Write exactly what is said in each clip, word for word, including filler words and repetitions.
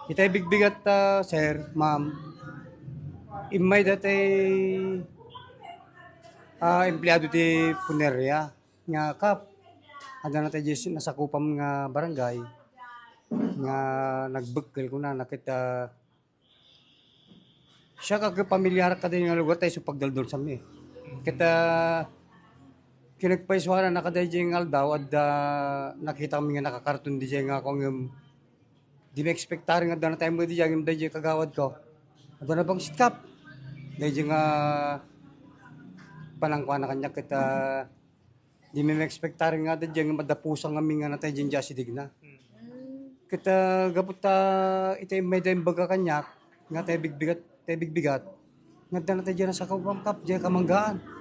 Itay bigbigat, ah, sir, ma'am, immay datay, ah, empleado ti punerarya nga, Kap, adda natay diay nasakupam nga barangay nga nagbekkel, kunana, ket, ah, siak a pamilyar kadi nga lugar ta isu pagdaldalsanmi. Ket, ah, kinagpaysuanan a kadaydiay nga aldaw, adda nakitakmi nga nakakarton diay nga ako ngem di maekspektar nga adda natay met diay ngem daydiay kagawadko. Adda nabangsit, Kap. Daydiay nga panangkuana kaniak ket, ah, di mi maekspektar nga adda diay nga madapusan ngamin nga natay diay a sidigna. Ket, ah, gapu ta itay immay da imbaga kaniak nga tay bigbigat, tay bigbigat, nga adda natay diay nasakupam, Kap, diay kamanggaan.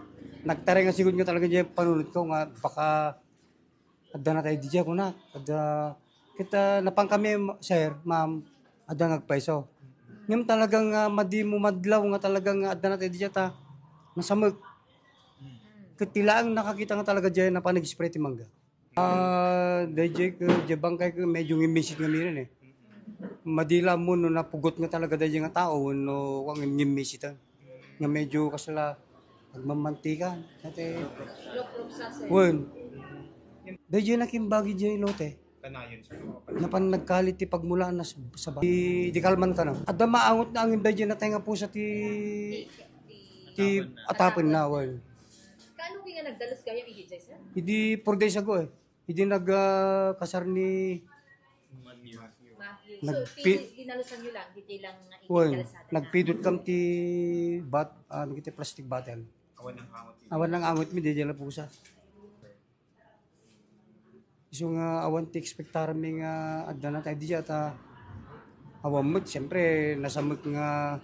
Nagtaray nga sigud nga talaga diay panunotko nga baka adda natay diay kunak. Adda, ket, ah, napankami, sir, ma'am, adda nga agpayso. Ngem talagang, ah, madi mo madlaw nga talagang adda natay diay ta nasamek. Ket ti laeng nakakita nga talaga diay napan nag-spray ti mangga. Ah, daydiay ket diay bangkay ket medyo ngimmisit ngamin, eh. Madi la ammo no napugot nga talaga daydiay nga tao wenno kuan, ngimmisit, ah. Nga medyo kasla agmamantika. Dati, Loprop sa, sir. Wen. Daydiay nakimbagi diay lote. Kanayon sa mga pala. Napan nagkalit ti pagmulaan na sa, sa ba-, di, di kalman ka na. Adda maangot nga angin daydiay natay nga pusa ti, ti atapen na, wen. Kaano kaya nga nagdalus gayam idi diay, sir? Idi four days ago, eh. Idi nag, ah, kasar ni Matthew. Nagpi- So, dinalusan nyo lang, didi lang nga Wen, ikalsada na. Nagpidot kam ti bat, ah, dagiti plastic bottle. Awan nang angot. Awan nang angot mi, daydiay la pusa. Isu nga awan ti ekspektarmi nga adda natay diay ta awan met, siyempre, nasamek nga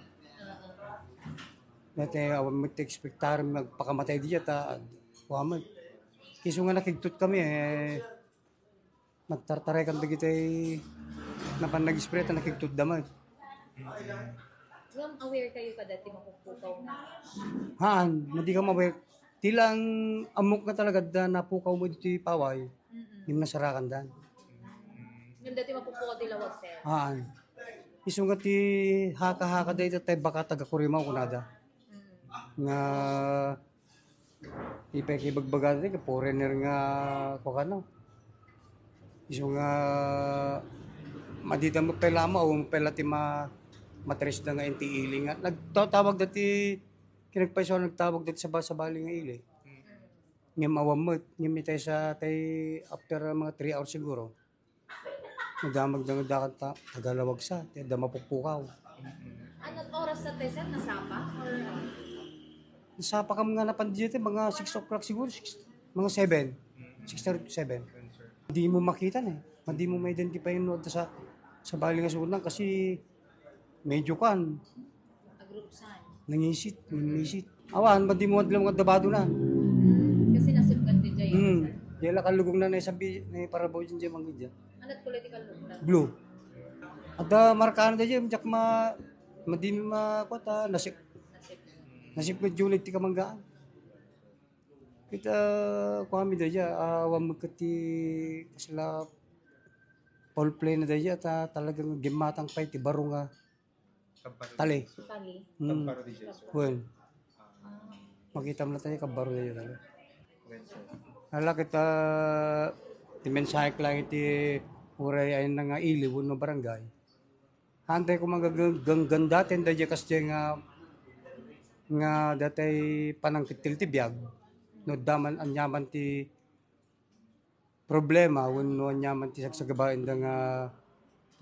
dati awan met ti ekspektarmi nga agpakamatay diay ta awan met. Isu nga nakigtot kami, eh, nagtartaray kami dagiti napan nag-spray ta nakigtot da met. Ngem aware kayo kada ti mapukpukaw nga? Haan, madi kam aware. Ti lang ammok nga talaga da napukaw mo ditoy paway, Mm-mm. Ngem nasarakan dan. Ngem dati mapukpukaw ti lawag, sir? Haan. Isu nga ti haka-haka da ita tay baka taga Kurimaw kunada. Mm. Nga ipakibagbaga ti foreigner nga kuan, no? Isu nga madida mo pay lama o pay la ti ma-, matres da nga inti ili nga. Nagtatawag da ti kinagpayso, nagtawag da ti sabali nga ili. Ngem awan met, ngem itay sa tay after mga three hours siguro. Nadamag da nga dakan ta, tagalawag sa, ti adda mapukpukaw. Anong oras na tayo, sir? Nasapa? Or, ah? Nasapa kam nga napan dito, mga six o'clock siguro, six, mga seven. Six thirty to seven. Di mo makita na eh. Di mo ma-identify no sa, sa bali nga sunan kasi medyo kan. Agrupsan. Nangisit, nangisit. Awan, madi mo adlaw nga dabado na. Kasi nasipgan din dyan. Hmm. Diay la kalugong na naisabi, naiparabaw dyan dyan, manggid dyan. Anat political look lang? Blue. Adda markaan da dyan, jak ma, madi ma, kuwata, nasip. Nasip. Nasip nga July ti kamanggaan. Kita, kuami da dyan, awan magkati, kasla, foul play na da dyan, ta, talagang gimmatang pay ti baro nga Kamparo. Tali. Tali. Hmm. Kamparo di Jesu. Wen. Ah. Makita mo na tayo, kamparo di Jesu. Wen, sir. Ala kita, ti mensahe lang iti uray ay na nga ili wenno barangay. Hantay ko magaganggandaten da kas nga, nga datay panangkittil ti biag. No daman anyaman ti problema wenno aniaman ti sagsagabaenda nga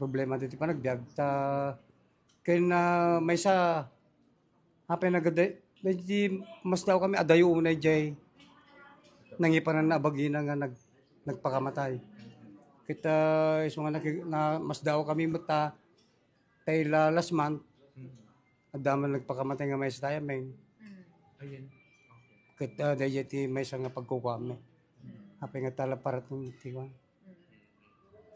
problema ditoy panagbiag ta ken, ah, maysa apay nagada-, daydi masdaaw kami adayo unay diay nangipanan a bagina nga nag-, nagpakamatay. Ket, ah, isu nga naki-, na, masdaaw kami met ta tay la last month, adda man nagpakamatay nga maysa tayo, men. Mm. Ayan. Okay. Ket, ah, daydiay ti maysa nga pagkukuam, eh. Mm. Apay nga tala parating ti kuan. Mm.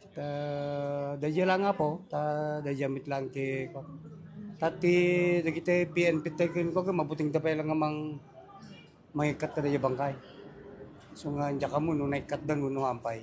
Ket, ah, daydiay lang nga po, ta daydiay met lang ti kuan. Ta ti dagiti P N P tayo ken kuan, mabuting da pay lang nga mang-, mangikkat ka daydiay bangkay. So nga, diak ammo no naikkat da, no, no ampay.